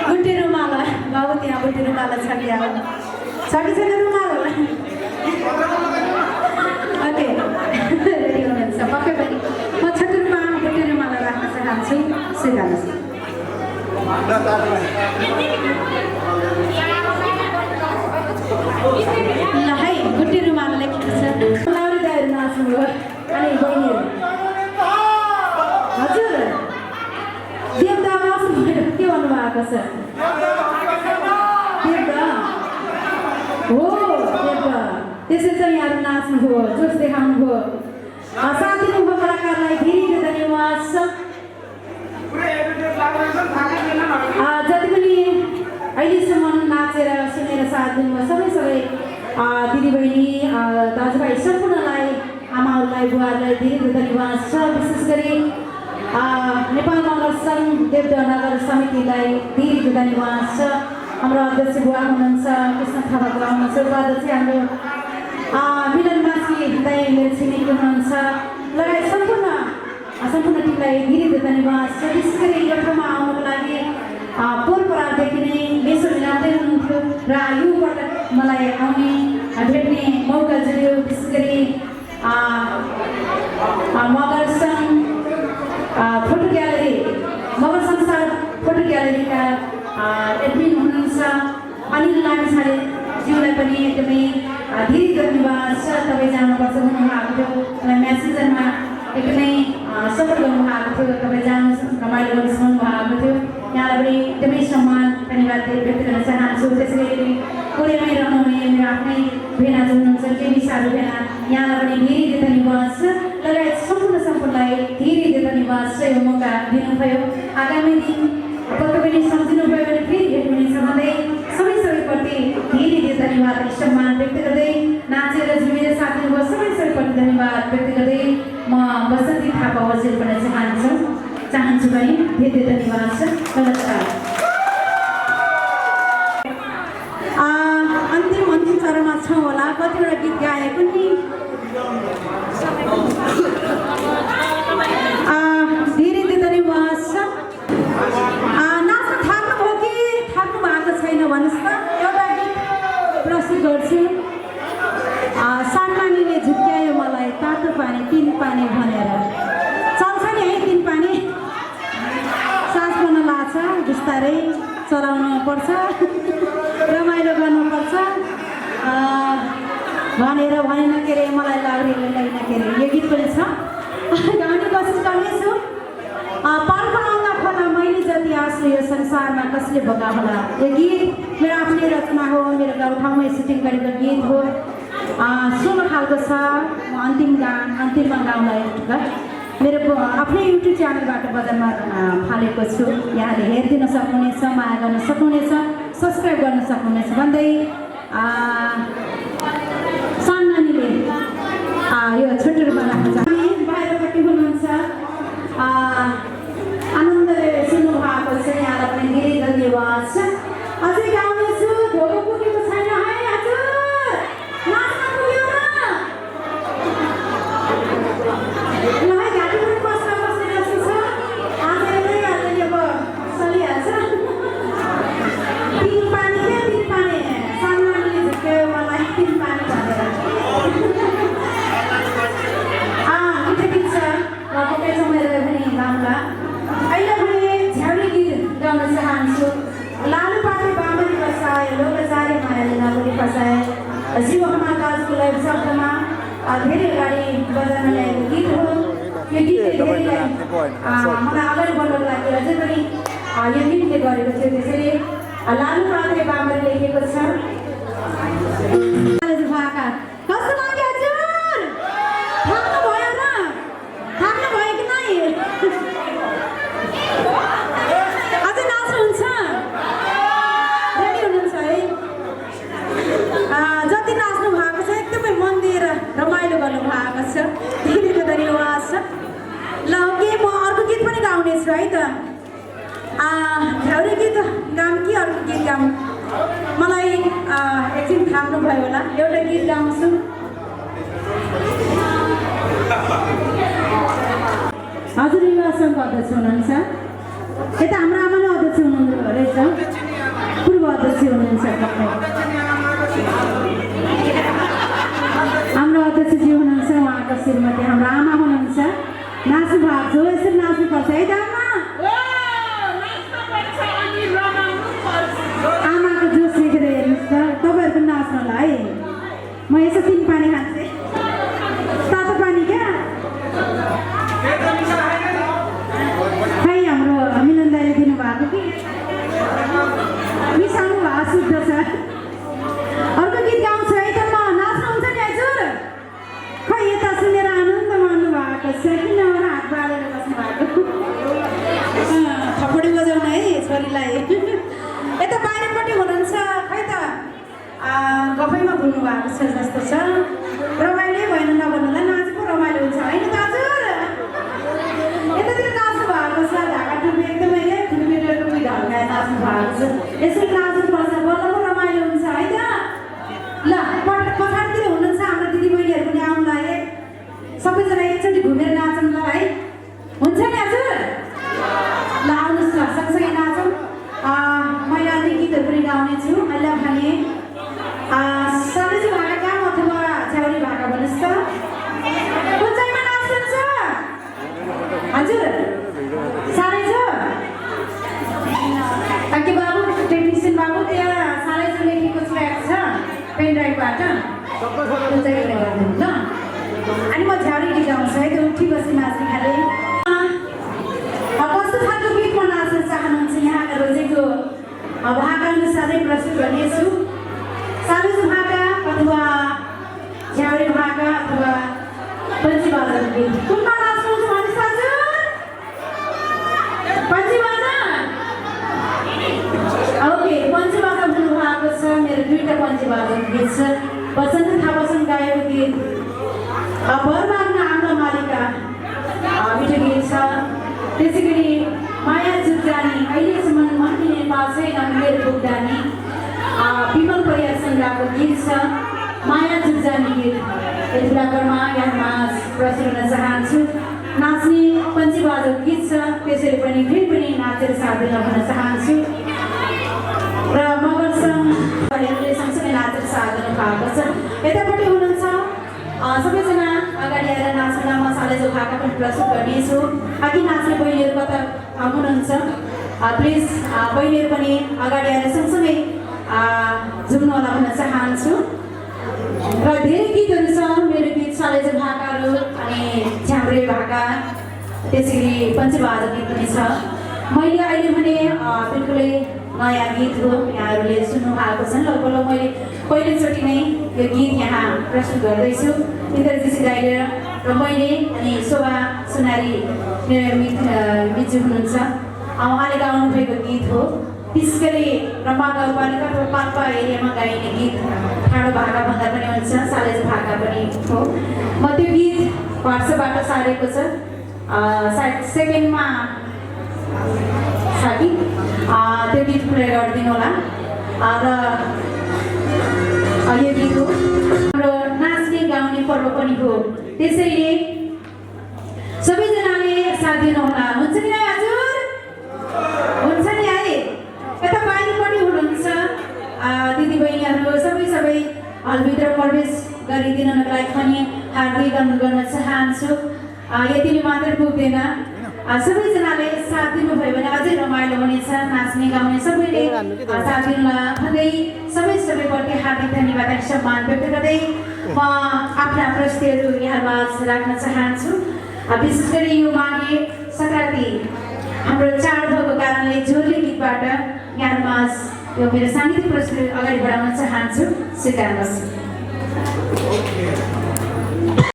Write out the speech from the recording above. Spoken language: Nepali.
गुटे रुमाल बाबु त्यहाँ गुटे रुमाल छ कि छैन रुमाल ओके रेडी हुनुहुन्छ पक्कै पनि म छतुरमा गुटे रुमाल राख्न चाहन्छु स्वीकार्नुहोस् ल है गुटे रुमाल लेखेको छ लाउरी दाइहरू नाच्नुभयो अनि बहिनीहरू हजुर देवदा नाच्नुभयो के भन्नुभएको छ देवदा हो देवदा त्यसै चाहिँ यहाँहरू नाच्नुभयो जोस देखाउनुभयो साथ दिनुभयो कलाकारलाई धेरै धन्यवाद छ जति पनि अहिलेसम्म नाचेर सुनेर साथ दिनुभयो सबै दिदीबहिनी दाजुभाइ सम्पूर्णलाई आमाहरूलाई बुवाहरूलाई धेरै धन्यवाद छ विशेष गरी नेपाल मगर सङ्घ देवदा नगर समितिलाई धेरै धन्यवाद छ हाम्रो अध्यक्ष बुवा हुनुहुन्छ कृष्ण थापाको हुनुहुन्छ उपाध्यक्ष हाम्रो मिलन माछी दाइ मेरो छिमेकी हुनुहुन्छ लगायत सम्पूर्ण टिमलाई धेरै धन्यवाद छ विशेष गरी यो ठाउँमा आउनको लागि पोहोरपरादेखि नै मेसो मिलाउँदै हुनुहुन्थ्यो र यो पटक मलाई आउने भेट्ने मौका जुड्यो विशेष गरी मगर सङ्घ फोटो ग्यालेरी मगर संसार फोटो ग्यालेरीका एडमिन हुनुहुन्छ अनिल लामिछाने ज्यूलाई पनि एकदमै धेरै धन्यवाद छ तपाईँ जानुपर्छ भन्नुभएको थियो मलाई म्यासेन्जरमा एकदमै सपोर्ट गर्नुभएको थियो तपाईँ जानु रमाइलो गर्नुहोस् भन्नुभएको थियो यहाँलाई पनि एकदमै सम्मान धन्यवाद व्यक्त गर्न चाहन्छु त्यसै गरी कोरियामै रहनुहुने मेरो आफ्नै भेना जो हुनुहुन्छ केबी सारू भेना यहाँलाई पनि धेरै धन्यवाद छ लगायत सम्पूर्णलाई धेरै धन्यवाद छ यो मौका दिनुभयो आगामी दिन पक्कै पनि सम्झिनुभयो भने फेरि भेट हुनेछ भन्दै सबैप्रति धेरै धन्यवाद सम्मान व्यक्त गर्दै नाचेर झुमेर साथ दिनुभयो सबैप्रति धन्यवाद व्यक्त गर्दै म बसन्ती थापा हजुर गर्न चाहन्छु पनि धेरै धन्यवाद छ नमस्कार अन्तिम चरणमा छौँ होला कतिवटा गीत गाएको नि धेरै धन्यवाद छ नाच्न थाक्नुभयो कि थाक्नु भएको छैन भन्नुहोस् त एउटा गीत प्रस्तुत गर्छु सानमानीले झुक्क्यायो मलाई तातो पानी 3 पानी भनेर चल्छ नि है 3 पानी सास गर्न लाग्छ बिस्तारै चलाउनु पर्छ रमाइलो गर्नुपर्छ भनेर भनेन के अरे मलाई लाउरीले लैन के अरे यो गीत पनि छ गाउने कोसिस गर्नेछु पाल्पा आउन खोला मैले जति आँसु यो संसारमा कसले भोगा होला यो गीत मेरो आफ्नै रचना हो मेरो गाउँठाउँमै सुटिङ गरेको गीत हो सोलो खालको छ म अन्तिममा गाउँला मेरो आफ्नै युट्युब च्यानलबाट बजारमा फालेको छु यहाँले हेरिदिन सक्नुहुनेछ माया गर्न सक्नुहुनेछ सब्सक्राइब गर्न सक्नुहुनेछ भन्दै साननानीले यो छोटो रूपमा राख्न चाहन्छु बाहिरपट्टि हुनुहुन्छ आनन्दले सुन्नु भएको छ यहाँलाई पनि धेरै धन्यवाद छ अझै गाउनेछु धोको पुगेको छैन है हजुर नाच्न पुग्यो न है घाँटी पनि बसिरहेको छ आज एउटै हाल्दै अब चलिहाल्छ 3 पानी क्या 3 पानी साननानीले झुक्क्यायो मलाई 3 पानी भनेर मिठो गीत छ र पक्कै समय रह्यो भने गाउँला अहिले भने झ्याउरे गीत गाउन चाहन्छु लालु पाटे बामरी बसाए लोकचारी मायाले नगरी फसाए शिवकुमार दाजुको लाइभ शब्दमा धेरै अगाडि बजारमा ल्याएको गीत हो यो गीतले धेरैलाई मलाई अगाडि बढ्नको लागि अझै पनि यो गीतले गरेको थियो त्यसैले लालु पाटे बामरी लेखेको छ कस्तो लाग्यो हजुर थाक्नु भयो र थाक्नु भयो कि नै अझै नाच्नुहुन्छ रेडी हुनुहुन्छ है जति नाच्नु भएको छ एकदमै मन दिएर रमाइलो गर्नु भएको छ धेरै धन्यवाद छ ल के म अर्को गीत पनि गाउनेछु है त झ्याउरे गीत गाउँ कि अर्को गीत गाउँ मलाई एकछिन थाप्नु भयो होला एउटा गीत गाउँछु हजुर युवा सङ्घ अध्यक्ष हुनुहुन्छ यता हाम्रो आमा नै अध्यक्ष हुनुहुन्छ गर्दैछौँ पूर्व अध्यक्ष हुनुहुन्छ हाम्रो अध्यक्षजी हुनुहुन्छ उहाँको श्रीमती हाम्रो आमा हुनुहुन्छ नाच्नु भएको छ यसरी नाच्नुपर्छ है त आमाको जोस देखेर हेर्नुहोस् त तपाईँहरूको नाच्नलाई है म यसो 3 पानी खान्छु तातो पानी क्या खै हाम्रो मिलन दाइले दिनुभएको कि मिसाउनु भएको शुद्ध छ अर्को गीत गाउँछु है त म नाच्नुहुन्छ नि हजुर खै यता सुनेर आनन्द मान्नु भएको छ किन हात बालेर बस्नु भएको थपडी बजाउन है छोरीलाई यता बाहिरपट्टि हुनुहुन्छ खै त गफैमा बोल्नु भएको छ जस्तो छ रमाइलो भएन नभन्नुलाई नाचेको रमाइलो हुन्छ होइन त हजुर यतातिर नाच्नु भएको छ ढाका टुपी एकदमै टुपी ढल्काएर नाच्नु भएको छ यसरी नाच्नुपर्छ बल्ल रमाइलो हुन्छ है त ल पछाडितिर हुनुहुन्छ हाम्रो दिदीबहिनीहरू पनि आउनु लागे सबैजना एकचोटि घुमेर नाचौँ ल है हुन्छ नि हजुर ल आउनुहोस् न सँगसँगै नाचौँ मैले अन्य गीतहरू पनि गाउने छु अहिले भने सबै भाका काम अथवा छ्याउरी भाका भन्नुहोस् त कुन चाहिँमा नाच्नुहुन्छ हजुर साह्रै छ ताकि बाबु टेक्निसियन बाबु त्यहाँ साह्रै छ लेखेको ट्र्याक छ पेन ड्राइभबाट कुन चाहिँ गरिदिनु ल अनि म झ्याउरी गीत गाउँछु है त्यो उठी बसी नाच्ने खाले कस्तो खालको गीतमा नाच्न चाहनुहुन्छ यहाँका रोजेको भाका अनुसारै प्रस्तुत गर्नेछु सालुजु भाका अथवा झ्याउरे भाका अथवा पञ्चीबाजा गीत कुनमा नाच्नुहुन्छ भन्नुहोस् हजुर पञ्चीबाजा ओके पञ्चीबाजा भन्नु भएको छ मेरो 2टा पञ्चीबाजा गीत छ बसन्त थापासँग गाएको गीत बरबाग्न आम्ला मालिका मिठो गीत छ त्यसै गरी माया जुग्जानी अहिलेसम्म मन्त्री नेपाल छैन मेरो भुक्दानी विमल परियारसँग गाएको गीत छ माया जुग्जानी गीत यति बेलामा यहाँमा प्रस्तुत गर्न चाहन्छु नाच्ने पञ्चीबाजा गीत छ त्यसरी पनि फेरि पनि नाचेर साथ दिन भन्न चाहन्छु र मगरसँगले सँगसँगै नाचेर साथ दिनु भएको छ यतापट्टि हुनुहुन्छ सबैजना अगाडि आएर नाच्न म सालैजो भाका पनि प्रस्तुत गर्नेछु अघि नाच्ने बहिनीहरू कता हुनुहुन्छ प्लिज बहिनीहरू पनि अगाडि आएर सँगसँगै झुम्नु होला भन्न चाहन्छु र धेरै गीतहरू छ मेरो गीत सालैजो भाकाहरू अनि झ्याम्रे भाका त्यसै गरी पञ्चबाजा गीत पनि छ मैले अहिले भने बिल्कुलै नयाँ गीत हो यहाँहरूले सुन्नु भएको छ लगभग मैले पहिलोचोटि नै यो गीत यहाँ प्रस्तुत गर्दैछु इन्द्रजीसी दाइले र मैले अनि शोभा सुनारी मेरो मिजु हुनुहुन्छ उहाँले गाउनु भएको गीत हो विशेष गरी रम्बा गाउँपालिका अथवा पाल्पा एरियामा गाइने गीत ठाडो भाका भन्दा पनि हुन्छ सालैजो भाका पनि हो म त्यो गीत व्हाट्सएपबाट सारेको छ सायद सेकेन्डमा छ कि त्यो गीत प्ले गरिदिनु होला र यो गीत हो हाम्रो नाच्ने गाउने पर्व पनि हो त्यसैले सबैजनाले साथ दिनुहोला हुन्छ नि हजुर हुन्छ नि है यता बाहिरपट्टि हुनुहुन्छ दिदीबहिनीहरू सबै हलभित्र प्रवेश गरिदिनको लागि पनि हार्दिक अनुरोध गर्न चाहन्छु यतिले मात्र पुग्दैन सबैजनाले साथ दिनुभयो भने अझै रमाइलो हुनेछ नाच्ने गाउने सबैले साथ दिनुलाई भन्दै सबैपट्टि हार्दिक धन्यवाद अनि सम्मान व्यक्त गर्दै म आफ्ना प्रश्नहरू यहाँमा राख्न चाहन्छु विशेष गरी यो माघे सङ्क्रान्ति हाम्रो चाड भएको कारणले झोली गीतबाट यहाँमा यो मेरो साङ्गीतिक प्रश्न अगाडि बढाउन चाहन्छु स्वीकार्नुहोस्